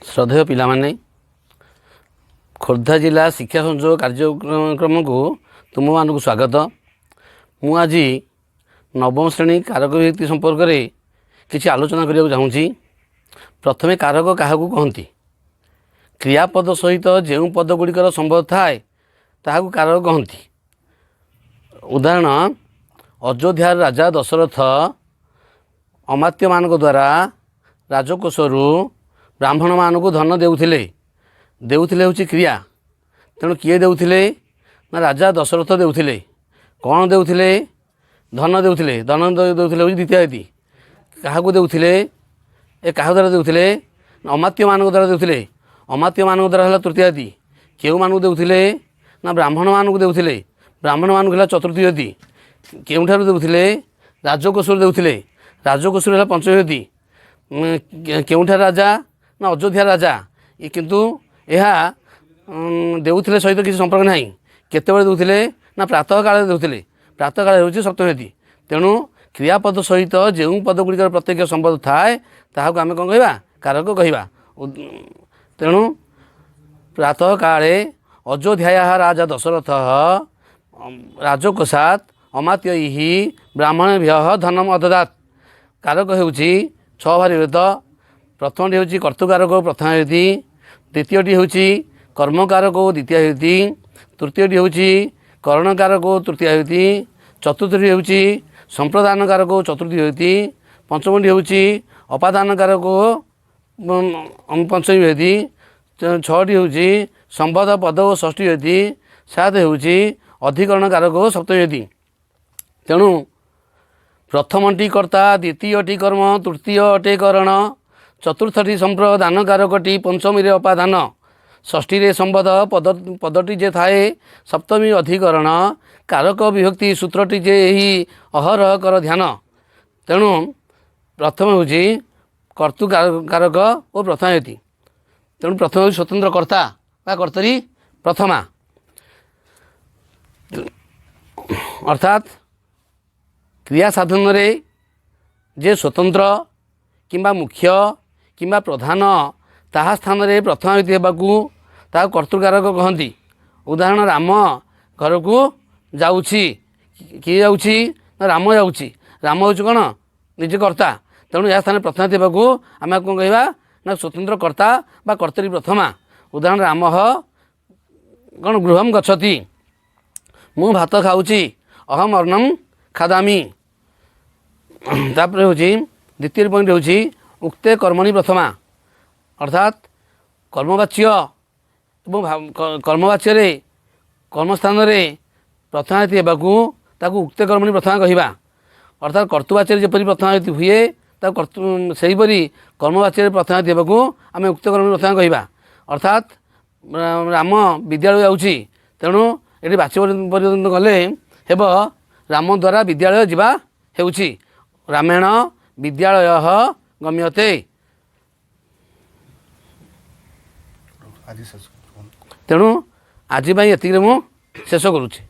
ଶ୍ରଦ୍ଧେୟ ପିଲାମାନେ, ଖୋର୍ଦ୍ଧା ଜିଲ୍ଲା ଶିକ୍ଷା ସଂଯୋଗ କାର୍ଯ୍ୟକ୍ରମକୁ ତୁମମାନଙ୍କୁ ସ୍ୱାଗତ। ମୁଁ ଆଜି ନବମ ଶ୍ରେଣୀ କାରକ ବିଭକ୍ତି ସମ୍ପର୍କରେ କିଛି ଆଲୋଚନା କରିବାକୁ ଚାହୁଁଛି। ପ୍ରଥମେ କାରକ କାହାକୁ କହନ୍ତି? କ୍ରିୟାପଦ ସହିତ ଯେଉଁ ପଦ ଗୁଡ଼ିକର ସମ୍ବନ୍ଧ ଥାଏ, ତାହାକୁ କାରକ କହନ୍ତି। ଉଦାହରଣ, ଅଯୋଧ୍ୟାର ରାଜା ଦଶରଥ ଅମାତ୍ୟମାନଙ୍କ ଦ୍ୱାରା ରାଜକୋଷରୁ ବ୍ରାହ୍ମଣମାନଙ୍କୁ ଧନ ଦେଉଥିଲେ। ଦେଉଥିଲେ ହେଉଛି କ୍ରିୟା। ତେଣୁ କିଏ ଦେଉଥିଲେ ନା ରାଜା ଦଶରଥ ଦେଉଥିଲେ। କ'ଣ ଦେଉଥିଲେ? ଧନ ଦେଉଥିଲେ। ଧନ ଦେଉଥିଲେ ହେଉଛି ଦ୍ୱିତୀୟ ବିଭକ୍ତି। କାହାକୁ ଦେଉଥିଲେ? କାହା ଦ୍ୱାରା ଦେଉଥିଲେ? ଅମାତ୍ୟମାନଙ୍କ ଦ୍ୱାରା ଦେଉଥିଲେ। ଅମାତ୍ୟମାନଙ୍କ ଦ୍ୱାରା ହେଲା ତୃତୀୟ ବିଭକ୍ତି। କେଉଁମାନଙ୍କୁ ଦେଉଥିଲେ ନା ବ୍ରାହ୍ମଣମାନଙ୍କୁ ଦେଉଥିଲେ। ବ୍ରାହ୍ମଣମାନଙ୍କୁ ହେଲା ଚତୁର୍ଥୀ ବିଭକ୍ତି। କେଉଁଠାରୁ ଦେଉଥିଲେ? ରାଜକୋଷରୁ ଦେଉଥିଲେ। ରାଜକୋଷରୁ ହେଲା ପଞ୍ଚମୀ ବିଭକ୍ତି। କେଉଁଠାରେ ରାଜା ନା ଅଯୋଧ୍ୟା ରାଜା। କିନ୍ତୁ ଏହା ଦେଉଥିଲେ ସହିତ କିଛି ସମ୍ପର୍କ ନାହିଁ। କେତେବେଳେ ଦେଉଥିଲେ ନା ପ୍ରାତଃ କାଳରେ ଦେଉଥିଲେ। ପ୍ରାତଃ କାଳ ହେଉଛି ସପ୍ତମୀ ବିଭକ୍ତି। ତେଣୁ କ୍ରିୟାପଦ ସହିତ ଯେଉଁ ପଦ ଗୁଡ଼ିକର ପ୍ରତ୍ୟକ୍ଷ ସମ୍ବନ୍ଧ ଥାଏ, ତାହାକୁ ଆମେ କ'ଣ କହିବା? କାରକ କହିବା। ତେଣୁ ପ୍ରାତଃ କାଳେ ଅଯୋଧ୍ୟାୟା ରାଜା ଦଶରଥ ରାଜକୋଷାତ୍ ଅମାତ୍ୟୈः ବ୍ରାହ୍ମଣେଭ୍ୟଃ ଧନମ ଅଦଦାତ। କାରକ ହେଉଛି ଛଅ ଭାଗରେ ବିଭକ୍ତ। ପ୍ରଥମଟି ହେଉଛି କର୍ତ୍ତୃକାରକ, ପ୍ରଥମ ବିଭକ୍ତି। ଦ୍ୱିତୀୟଟି ହେଉଛି କର୍ମକାରକ, ଦ୍ୱିତୀୟ ବିଭକ୍ତି। ତୃତୀୟଟି ହେଉଛି କରଣକାରକ, ତୃତୀୟ ବିଭକ୍ତି। ଚତୁର୍ଥଟି ହେଉଛି ସମ୍ପ୍ରଦାନକାରକ, ଚତୁର୍ଥୀ ବିଭକ୍ତି। ପଞ୍ଚମଟି ହେଉଛି ଅପାଦାନକାରକ, ପଞ୍ଚମୀ ବିଭକ୍ତି। ଛଅଟି ହେଉଛି ସମ୍ବନ୍ଧ ପଦ ଓ ଷଷ୍ଠୀ ବିଭକ୍ତି। ସାତ ହେଉଛି ଅଧିକରଣ କାରକ, ସପ୍ତମୀ ବିଭକ୍ତି। ତେଣୁ ପ୍ରଥମଟି କର୍ତ୍ତା, ଦ୍ୱିତୀୟଟି କର୍ମ, ତୃତୀୟ ଅଟେ କରଣ, ଚତୁର୍ଥଟି ସମ୍ପ୍ରଦାନକାରକଟି, ପଞ୍ଚମୀରେ ଅପାଦାନ, ଷଷ୍ଠୀରେ ସମ୍ବନ୍ଧ ପଦ, ପଦଟି ଯେ ଥାଏ, ସପ୍ତମୀ ଅଧିକରଣ। କାରକ ବିଭକ୍ତି ସୂତ୍ରଟି ଯେ ଏହି, ଅହରହ କର ଧ୍ୟାନ। ତେଣୁ ପ୍ରଥମ ହେଉଛି କର୍ତ୍ତୃ କାରକ ଓ ପ୍ରଥମ ବିଭକ୍ତି। ତେଣୁ ପ୍ରଥମ ହେଉଛି ସ୍ୱତନ୍ତ୍ର କର୍ତ୍ତା ବା କର୍ତ୍ତରୀ ପ୍ରଥମା। ଅର୍ଥାତ୍ କ୍ରିୟା ସାଧନରେ ଯେ ସ୍ୱତନ୍ତ୍ର କିମ୍ବା ମୁଖ୍ୟ କିମ୍ବା ପ୍ରଧାନ, ତାହା ସ୍ଥାନରେ ପ୍ରଥମା ବିଭକ୍ତି ହେବାକୁ ତାହାକୁ କର୍ତ୍ତୃକାରକ କହନ୍ତି। ଉଦାହରଣ, ରାମ ଘରକୁ ଯାଉଛି। କିଏ ଯାଉଛି ନା ରାମ ଯାଉଛି। ରାମ ହେଉଛି କ'ଣ? ନିଜେ କର୍ତ୍ତା। ତେଣୁ ଏହା ସ୍ଥାନରେ ପ୍ରଥମା ହେବାକୁ ଆମେ କ'ଣ କହିବା ନା ସ୍ୱତନ୍ତ୍ର କର୍ତ୍ତା ବା କର୍ତ୍ତରୀ ପ୍ରଥମା। ଉଦାହରଣ, ରାମ କ'ଣ ଗୃହಂ ଗଚ୍ଛତି। ମୁଁ ଭାତ ଖାଉଛି। ଅହମ ଅନ୍ନମ୍ ଖାଦାମି। ତାପରେ ହେଉଛି ଦ୍ୱିତୀୟ ପଏଣ୍ଟ ହେଉଛି ଉକ୍ତେ କର୍ମଣି ପ୍ରଥମା। ଅର୍ଥାତ୍ କର୍ମବାଚ୍ୟ ଏବଂ କର୍ମବାଚ୍ୟରେ କର୍ମସ୍ଥାନରେ ପ୍ରଥମା ବିଭକ୍ତି ହେବାକୁ ତାକୁ ଉକ୍ତେ କର୍ମଣି ପ୍ରଥମା କହିବା। ଅର୍ଥାତ୍ କର୍ତ୍ତୃବାଚ୍ୟରେ ଯେପରି ପ୍ରଥମା ବିଭକ୍ତି ହୁଏ, ତାକୁ କର୍ତ୍ତୃ, ସେହିପରି କର୍ମବାଚ୍ୟରେ ପ୍ରଥମା ବିଭକ୍ତି ହେବାକୁ ଆମେ ଉକ୍ତ କର୍ମଣି ପ୍ରଥମା କହିବା। ଅର୍ଥାତ୍ ରାମ ବିଦ୍ୟାଳୟ ଯାଉଛି। ତେଣୁ ଏଠି ବାଚ୍ୟ ପରିବର୍ତ୍ତନ କଲେ ହେବ, ରାମ ଦ୍ୱାରା ବିଦ୍ୟାଳୟ ଯିବା ହେଉଛି। ରାମେଣ ବିଦ୍ୟାଳୟ ଗମ୍ୟତେ। ଆଜି ଶେଷ। ତେଣୁ ଆଜି ପାଇଁ ଏତିକିରେ ମୁଁ ଶେଷ କରୁଛି।